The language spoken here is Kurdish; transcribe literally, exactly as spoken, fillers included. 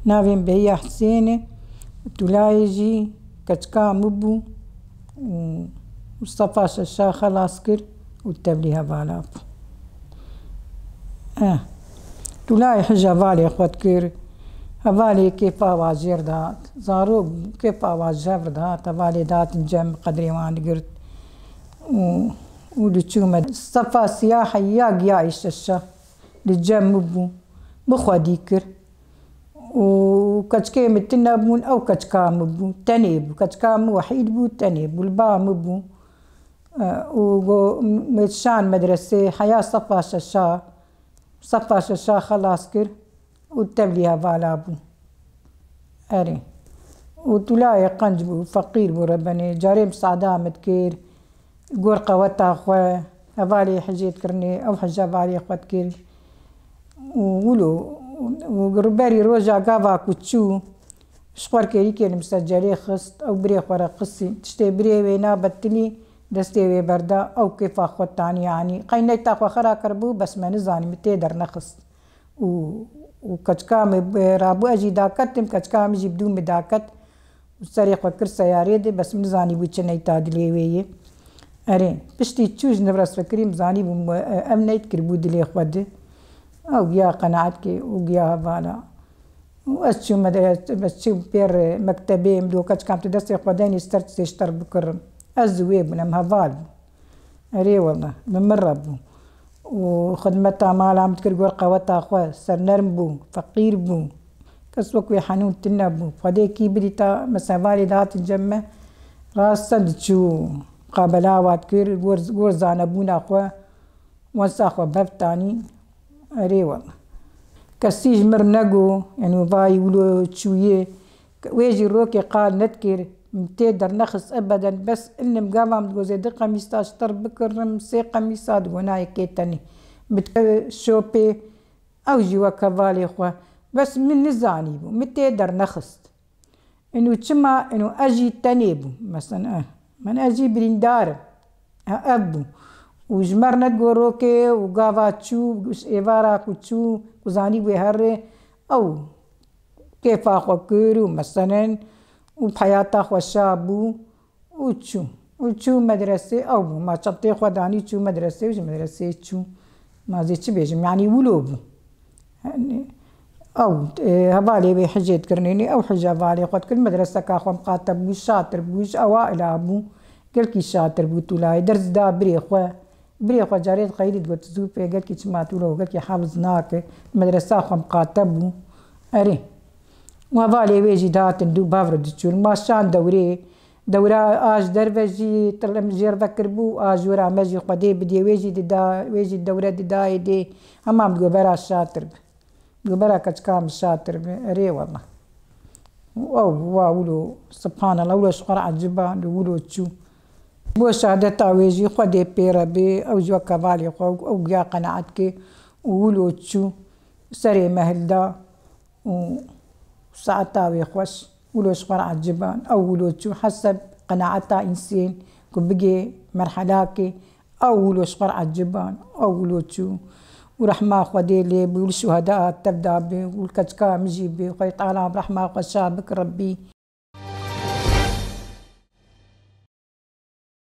Navê min Behiya Hisênê, Tulayê jî keçika min bû û Mustafa Şeşa xelas kir û tevlî hevala bû. Eh, Tulayê hija hevalê xwe dikir, hevalê kêfa wa jêr dihat, zarok kêfa wa ji hev re dihat, hevalê dihatin cem qedrê wan digirt û, û diçû me. Sefa siyaha ya giyayê Şeşa li cem min bû, bi xwedî kir. Û keçikê min tune bûn, ew keçika min bû, tenê bû. Keçika min wehîd bû, tenê bû, li ba min bû. E, û go, mêtşan medresê, heya sefa şeşa, sefa şeşa xelas kir û tevlî hevala bû. Erê. Û Tulayê qenc bû, feqîr bû rebenê. Carê misada min dikir, gor qeweta xwe, hevalê hicê dikirinê, ew hija hevalê xwe dikir. Û wilo, û berî roja gava ku çû, ji xwe kêrîkê li misecelê xist, ew birê xwe re qisî. Tiştê birê wê nabe tilî, destê wê berda, ew kêfa xwe tanî anî. Qey neyta xwe xera kiribû, bes me nizanî, min tê dernexist. Û, û keçika min rabû, ez jî daketim, keçika min jî bi dû min daket. Û serê xwe kir seyarê de, bes min nizanîbû çi neyta dilê wê yê. Erê, piştî çû ji nivres fikirî, min zanîbû, e, ev neyt kiribû dilê xwe de. Ew giya qenaet kê û giya hevala. Û ez çûm medres-, ez çûm pêr mektebê, min do keçika min tu destê xwe denî ser tiştê ji te re bikirim. Ez û wê bûn, em heval bûn. Erê wele, bi min re bû. Û xidmeta mala min dikir, gor qeweta xwe, sernerm bû, feqîr bû. Kes wek wê henûn tune bû. Xwedê kî bidîta, mesela hevalê dihatin cem me, rast sen diçû qabela wa dikir, gor, gor zanebûna xwe, wensa xwe bev tanî. Erê wele. Kesî ji mir nego, yanî vay wilo çûyê, wê jî rokê qal nedikir, min tê dernexist ebeden, bes ilim gava min digo zê di qemîsa ji te re bikirim, sê qemîsa digo na yekê tenê. Min dike şopê, ew jî wek hevalê xwe. Bes min nizanîbû, min tê dernexist. Ino çima, ino ez jî tenê bûm. Meselen, eh, min ez jî birîndar im. Eh, ev bû. Û ji me re nedigo rokê û gava çû, ji êvara ku çû, ku zanîbû herê, ew kêfa xwe kir û meselen û bi heyata xwe şa bû û çû. Û çû medresê, ew bû. Ma çentê xwe danî çû medresê û ji medresê çû. Ma zê çi bêjim, yanî wilo bû. Yanî, ew, e, hevalê wê hicê dikirinê, ew hija hevalê xwe dikir, medreseka xwe miqate bû, şatir bû, ji ewaila bû, gelkî şatir bû, Tulayê ders da birê xwe, birê xwe carê dixeyirî digot, zû pê gelkî çima tu lo, gelkî hafiz nake, medresa xwe miqate bû. Erê. Û hevalê wê jî dihatin dû bav re diçûn. Ma şan dewrê, dewra a ji derve jî tilim jêr vekiribû, a ji wira me jî Xwedê bidiyê wê jî dida, wê jî dewre didayê dê. Hema min digot bera şatir bi. Digot bera keçika min şatir bi. Erê wela. Û ew wa wilo, subhanallah, wilo ji xwe re eciba, li wilo çû. Bo şehadeta wê jî Xwedê pê re bê, ew jî wek hevalê xwe, ew giya qenaet kê û wilo çû. Serê me hilda û saeta wê xweş. Wilo ji xwe re eciban, ew wilo çû heseb qenaeta însên ku bigê merhelakê, ew wilo ji xwe re eciban, ew wilo çû. Û rehma Xwedê lê bû, li şuheda tev da bê, û li keçika min jî bê, Xwedê Teala rehma xwe şa bik Rebbî.